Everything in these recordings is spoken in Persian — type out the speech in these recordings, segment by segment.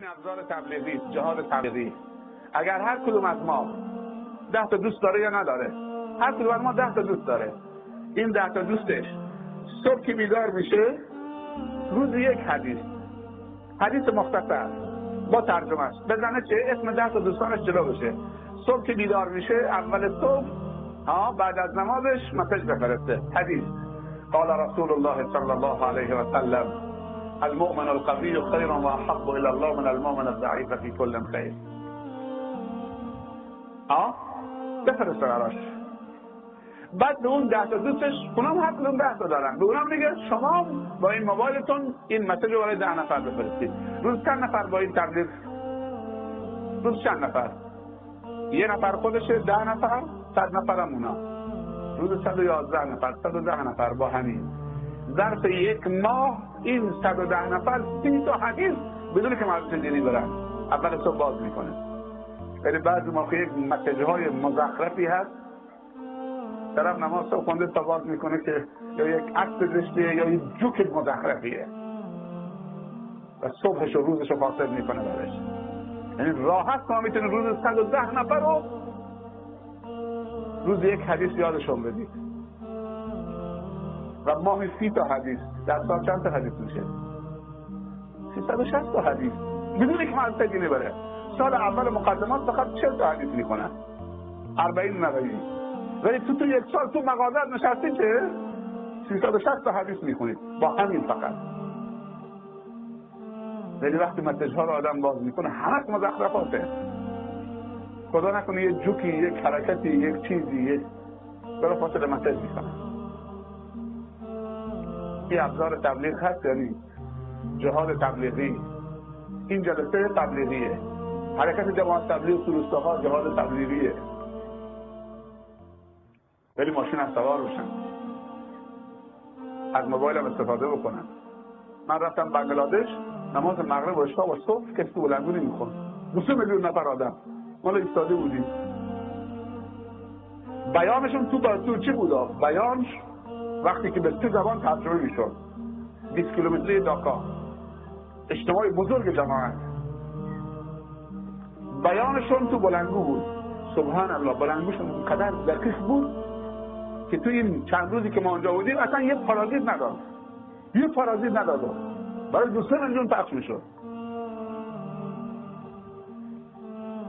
ابزار تبلیغی، جهاد تبلیغی. اگر هر کدوم از ما 10 تا دوست داره یا نداره، هر کدوم از ما 10 تا دوست داره، این 10 تا دوستش صبح که بیدار میشه روز یک حدیث، حدیث مختصر با ترجمه است، بزنه چه اسم 10 تا دوستانش جلو بشه. صبح که بیدار میشه اول صبح بعد از نمازش message بفرسته حدیث قال رسول الله صلی الله علیه و سلم المؤمن القوی خیر و احب الى الله من المؤمن الضعیف فی کل خیر. بفرسته براش. بعد به اون 10 تا دوستش، اونام هر کدوم 10 تا دارن، به اونام میگه شما با این موبایلتون این message رو برای 10 نفر بفرستید. روز چند نفر با این تبلیغ؟ روز چند نفر؟ یه نفر خودشه، 10 نفر، 100 نفرم اونا. روز 111 نفر، 110 نفر با همین. ظرف یک ماه این 110 نفر 30 تا حدیث بدون که مدرسه دینی برن اول صبح باز میکنه. ولی بعضی موقع یک message های مزخرفی هست، طرف نماز صبح خونده تا باز میکنه که یا یک عکس زشتیه یا یک جوک مزخرفیه و صبحش و روزش رو فاسد میکنه براش. یعنی راحت ما میتونیم روز 110 نفر رو روز یک حدیث یادشون بدید و ماهی 30 تا حدیث، در سال چند تا حدیث میشه؟ 360 تا حدیث بدون که مدرسه دینی بره. سال اول مقدمات فقط 40 تا حدیث میکنن، 40 نووی. ولی تو یک سال تو مغازه نشستی چه 360 تا حدیث میخونید با همین فقط. ولی وقتی message ها رو آدم باز میکنه همه مزخرفاته. خدا نکنه یه جوکی، یک حرکتی، یک چیزی، یک بلافاصله message میکنه. این ابزار تبلیغ هست، یعنی جهاد تبلیغی. این جلسه تبلیغیه، حرکت جماعت تبلیغ تو روستاها جهاد تبلیغیه. ولی ماشین هم سوار بشن، از موبایل هم استفاده بکنن. من رفتم بنگلادش، نماز مغرب و عشاء و صبح کسی تو بلندگو نمیخوند. 2 میلیون نفر آدم مال ایستاده بودیم. بیانشون تو چی بود؟ بیان وقتی که به 3 زبان ترجمه میشد، 20 کیلومتری داکا، اجتماع بزرگ جماعت، بیانشون تو بلندگو بود. سبحان الله، بلندگوشون اونقدر دقیق بود که تو این چند روزی که ما اونجا بودیم اصلا یه پارازیت نداد، یه پارازیت نداد، برای 2-3 میلیون پخش میشد.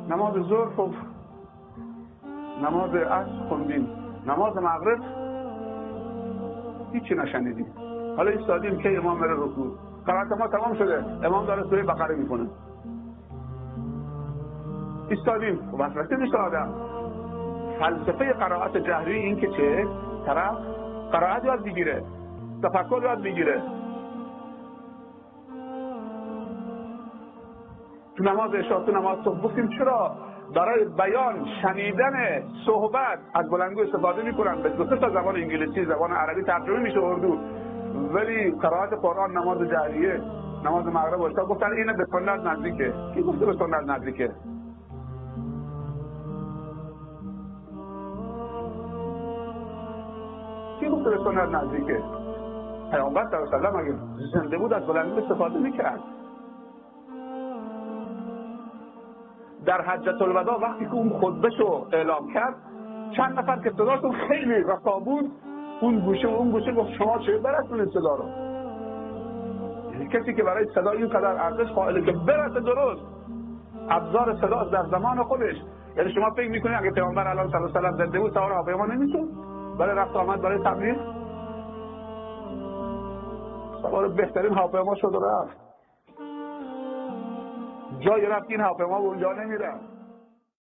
نماز ظهر خب، نماز عصر خوندیم، نماز مغرب هیچی نشنیدیم. حالا ایستادیم که امام بره رکوع، قرائت ما تمام شده، امام داره سوره بقره میکنه. ایستادیم، وسوسه میشه آدم. فلسفه قرائت جهری این که چه طرف قرائت یاد میگیره، تفکر یاد میگیره. تو نماز عشاء، تو نماز صبح گفتیم چرا برای بیان شنیدن صحبت از بلندگو استفاده میکنن، به 2-3 تا زبان انگلیسی، زبان عربی ترجمه میشه، اردو، ولی قرائت قرآن نماز جهریه، نماز مغرب و عشاء گفتن اینه به سنت نزدیکه. کی گفته به سنت نزدیکه؟ کی گفته به سنت نزدیکه؟ پیامبر صلی الله علیه و سلم اگه زنده بود از بلندگو استفاده میکرد. در حجة الوداع وقتی که اون خطبه‌شو اعلام کرد، چند نفر که صداشون خیلی رسا بود اون گوشه و اون گوشه گفت شما چه برسونید صدا رو؟ یعنی کسی که برای صدا اینقدر ارزش قائله که برسه درست، ابزار صدا در زمان خودش. یعنی شما فکر میکنید اگه پیامبر الان صلی الله علیه و سلم زنده بود سوار هواپیما نمیشد برای رفت آمد، برای تبلیغ؟ سوار بهترین هواپیما شد و رفت. جای رفت این هواپیما اونجا نمیرفت.